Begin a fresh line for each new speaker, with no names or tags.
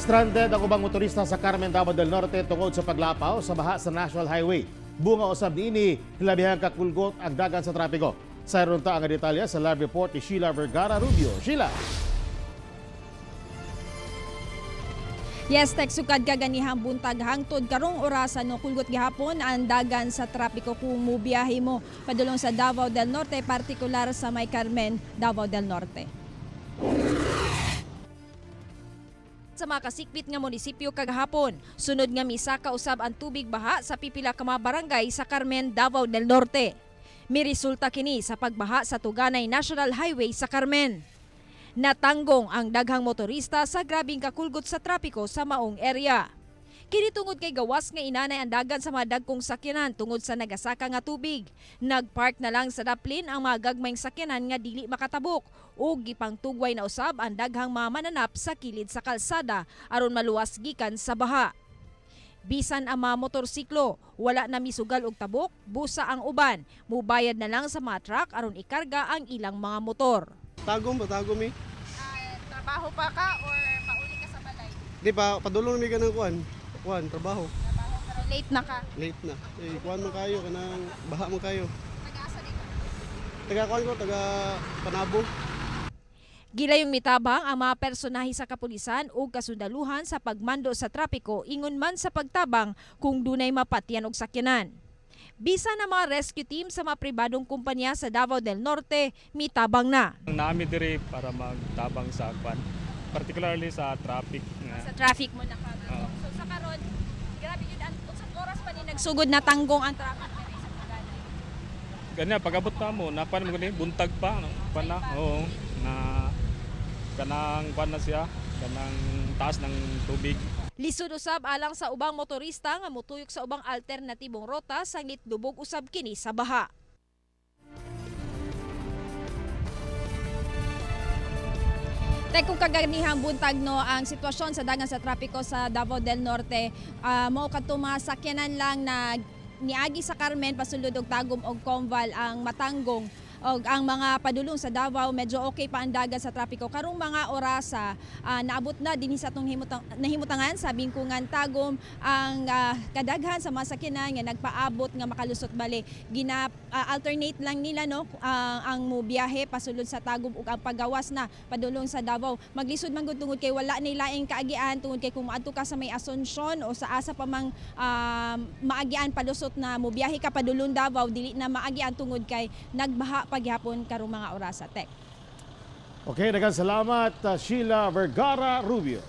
Stranded ang ubang motorista sa Carmen, Davao del Norte tungod sa paglapaw sa baha sa National Highway. Bunga usab niini, hilabihang kakulgot ang dagan sa trapiko. Sayron ta ang detalye sa live report ni Sheila Vergara Rubio. Sheila!
Yes, tek sukad kaganihang buntag hangtod karong orasa no, kulgot gihapon ang dagan sa trapiko kung mubiyahe mo padulong sa Davao del Norte, partikular sa May Carmen, Davao del Norte. Sa mga kasikbit nga munisipyo kagahapon, sunod nga misaka usab ang tubig baha sa pipila ka mga barangay sa Carmen, Davao del Norte. Miresulta kini sa pagbaha sa Tuganay National Highway sa Carmen. Natanggong ang daghang motorista sa grabing kakulgot sa trapiko sa maong area. Kini tungod kay gawas nga inanay ang dagan sa mga dagkong sakyanan tungod sa nagasaka nga tubig. Nagpark na lang sa daplin ang mga gagmayng sakyanan nga dili makatabok ug gipangtugway na usab ang daghang mga mananap sa kilid sa kalsada aron maluwas gikan sa baha. Bisan ang mga motorsiklo, wala na misugal og tabok, busa ang uban. Mubayad na lang sa mga truck aron ikarga ang ilang mga motor.
Tagom ba? Tagom eh.
Trabaho pa ka or pauli ka sa balay?
Di pa, padulong mi ka ng kuan. Kuan, trabaho.
Trabaho, pero late na ka?
Late na. Eh, kuan man kayo, kanang baha man kayo.
Taga-asa di ka?
Taga kuan ko, taga Panabo.
Gilayong mitabang ang mga personahe sa kapulisan ug kasundaluhan sa pagmando sa trapiko ingon man sa pagtabang kung dunay mapatyan og sakyanan. Bisan ang mga rescue team sa mga pribadong kumpanya sa Davao del Norte, mitabang na.
Nami diri para magtabang sa kwan, particularly sa traffic.
Sa traffic mo na ka. So sa karon, grabe yun, unsang oras pa ni nagsugod na tanggong ang traffic diri sa Tuganay?
Ganyan, pag-abot na mo, napan mo gani, buntag pa, no? Pan na, oo, na kanang kwan na siya, kanang taas ng tubig.
Lisod usab alang sa ubang motorista nga motuyok sa ubang alternatibong rota sanglit lubog usab kini sa baha. Tek kung kaganihang buntag no, ang sitwasyon sa dagan sa trapiko sa Davao del Norte, mao kadto mga sakyanan lang na niagi sa Carmen pasulod og Tagum og Comval ang matanggong og ang mga padulong sa Davao medyo okay pa ang dagan sa trapiko. Karong mga orasa naabot na dinhi sa atong nahimutangan sa Bingkungan Tagum ang kadaghan sa mga sakyanan nga nagpaabot nga makalusot bali. Gina alternate lang nila no, ang mobiyahe pasulod sa Tagum ug ang pagawas na padulong sa Davao. Maglisod man gud tungod kay wala ni laing kaagian tungod kay kung moadto ka sa may Asuncion o sa asa pa mang maagian palusot na mobiyahe ka padulong Davao, dili na maagian tungod kay nagbaha paghapon karong mga orasa. Tek.
Okay, daghang salamat Sheila Vergara Rubio.